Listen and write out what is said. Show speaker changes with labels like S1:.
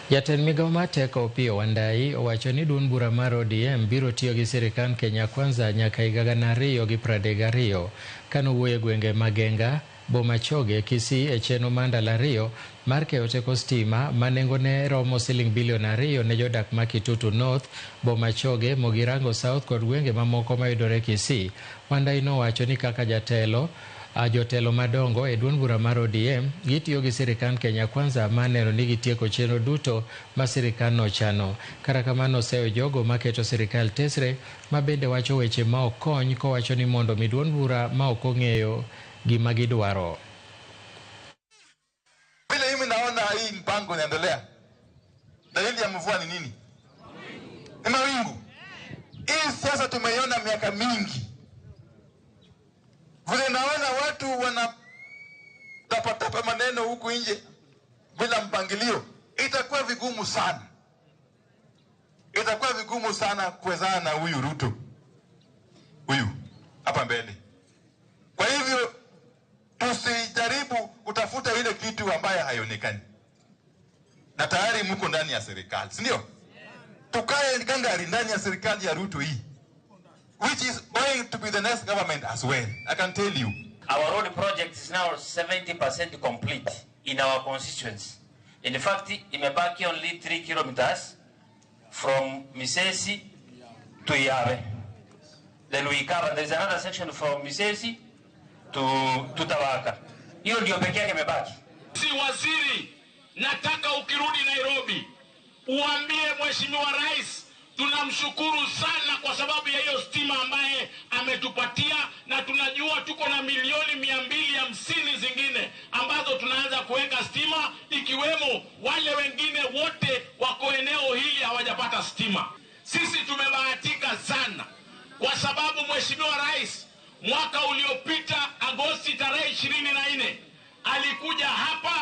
S1: Jatend migao mar teko Opiyo Wandayi owacho ni duond bura mar ODM biro tiyo gi sirikand Kenya Kwanza nyaka higa 2032. Kanowuoyo e gwenge mag Genga, Bomachoge, Kisii e chenro mar ndalo 2 mar keyo teko stima ma nengone romo siling bilion 2 ne jodak ma Kitutu North, Bomachoge, Mugirango South kod gwenge mamoko mayudore Kisii. Wandayi nowacho ni kaka jatelo jotelo madongo e duond bura mar ODM gitiyo gi sirikand Kenya Kwanza mar neno ni gitieko chenro duto ma sirikand no chano. Kata kamano oseyo jogo maketo sirikal tesre ma bende wacho weche ma ok kony kowacho ni mondo mi duond bura ma ok ong'eyo gima gidwaro.
S2: Vile mimi naona hii mpango inaendelea, dalili ya mvua ni nini? Ni mawingu. Hii siasa tumeiona miaka mingi. Vile naona watu wanatapatapa maneno huku nje bila mpangilio, itakuwa vigumu sana, itakuwa vigumu sana kuwezana na huyu Ruto huyu hapa mbele. Kwa hivyo tusijaribu kutafuta ile kitu ambayo haionekani, na tayari mko ndani ya serikali, si ndio? Tukae gangari ndani ya serikali ya Ruto hii, which is going to be the next government as well. I can tell you.
S3: Our road project is now 70% complete in our constituency. In fact, imebaki only 3 kilometers from Misesi to Iyabe. Then we cover, there is another section from Misesi to Tabaka. Hiyo ndio pekee yake imebaki.
S4: Si waziri, nataka ukirudi Nairobi uambie Mheshimiwa Rais tunamshukuru sana kwa sababu ya hiyo stima ambaye ametupatia, na tunajua tuko na milioni 250 zingine ambazo tunaanza kuweka stima, ikiwemo wale wengine wote wako eneo hili hawajapata stima. Sisi tumebahatika sana kwa sababu Mheshimiwa Rais mwaka uliopita Agosti tarehe 24 alikuja hapa